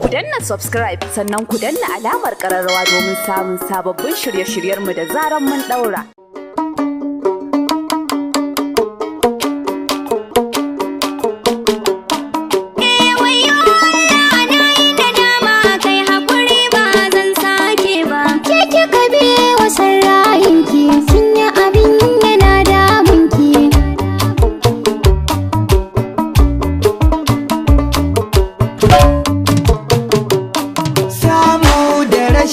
Ku danna subscribe sannan ku danna alamar kararrawa domin samun sababbin shirye-shiryenmu da zaran mun daura.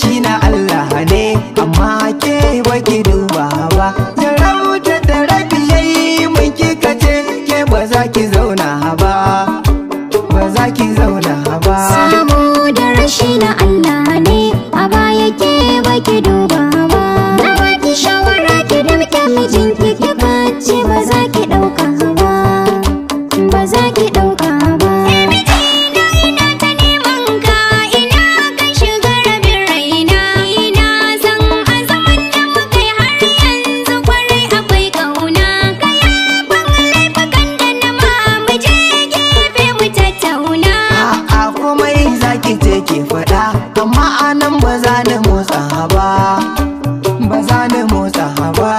Shi na Allah ne, amma ke baki duba ba. Jarauta da rabi yayi mun kika ce ke ba za ki zauna ba, ba za ki zauna ba. Samu da rashi na Allah ne, a baya ke baki duba ba. Na baki shawara ki damke mijinki kika ce ba za ki dauka ba, ba za ki dauka ba. Ke faɗa amma anan ba za ni motsa ba, ba za ni motsa ba,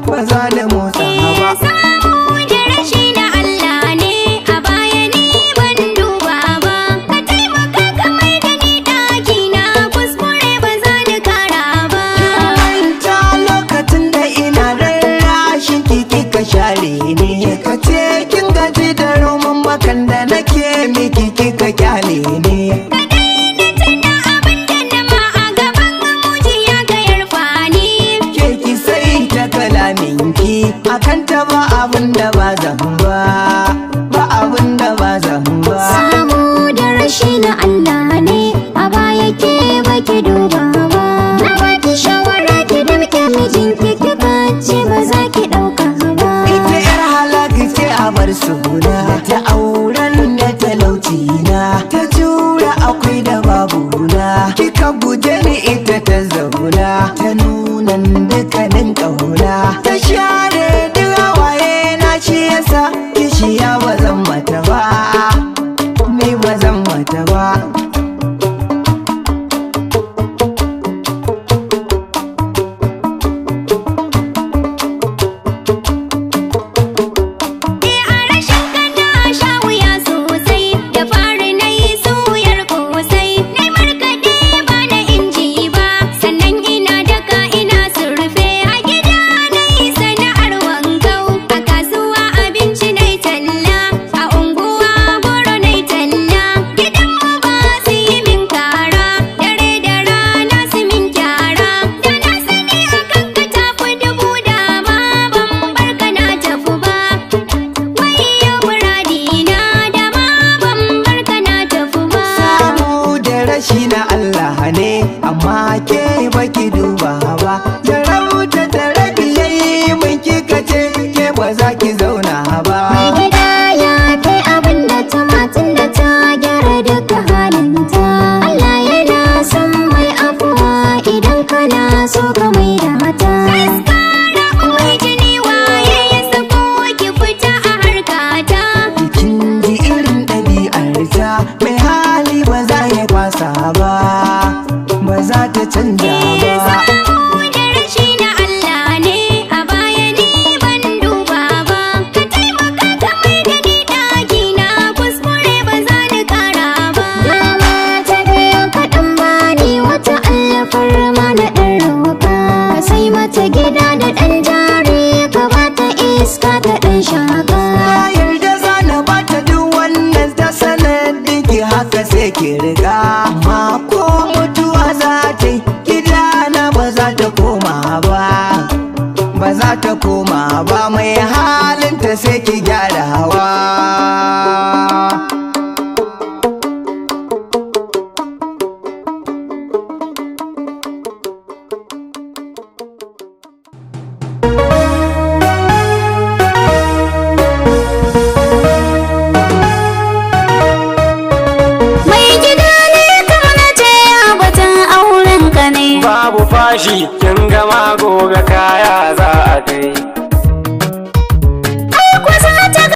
ba za ni motsa ba. Samu da rashi na Allah ne, a baya ni ban duba ba. Ka taimaka ka mai da ni ɗaki na, kuskure ba za ni kara ba. Manta lokacin da ina rarrashin ki kika share ni, kika ce kin gaji da roman bakan da nake miki kika kyale ni. Akan ta ba abin da ba zan ba, ba abin da ba zan ba. Samu da rashi na Allah ne, a baya ke baki duba ba. Na baki shawara ki damke mijinki kika ce ba za ki dauka ba. Ita yar halaka ce a bar suna, ta auren da talauci na, ta jura akwai da babu na. Kika guje ni ita ta zauna, ta nuna dukkanin ƙauna, ta share kishiya ba zan mata ba, ni ba zan mata ba. Shi na Allah ne, amma ke baki duba ba. Jarauta da rabi yayi mun kika ce ke ba za ki zauna ba. Mai gida ya fi abin da ta matin da ta gyara duka halinta. Allah yana son mai afuwa idan kana so ka mai da mata. Kaskara mai jini waye ya sako ki fita a harkata. Kin ji irin ɗabi'ar ta, mai hali ba za ya kwasa ba, ba za ta canja ba. Samu da rashi na Allah ne, a baya ni ban duba ba. Ka taimaka ka mai da ni ɗaki na, kuskure ba za ni kara ba. Dama ta biyu kaɗan bani wata alfarma na ɗan roƙa. Ka sai mata gida da ɗan jari, ka bata iska ta ɗan shaka. Na yarda za na bata duk wannan ta sanadin ki haka sai ki riga. Amma ko mutuwa za ta yi, gidana ba za ta koma ba, ba za ta koma ba. Mai halinta sai ki gyara hawa. Babu fashi kin gama gobe kaya.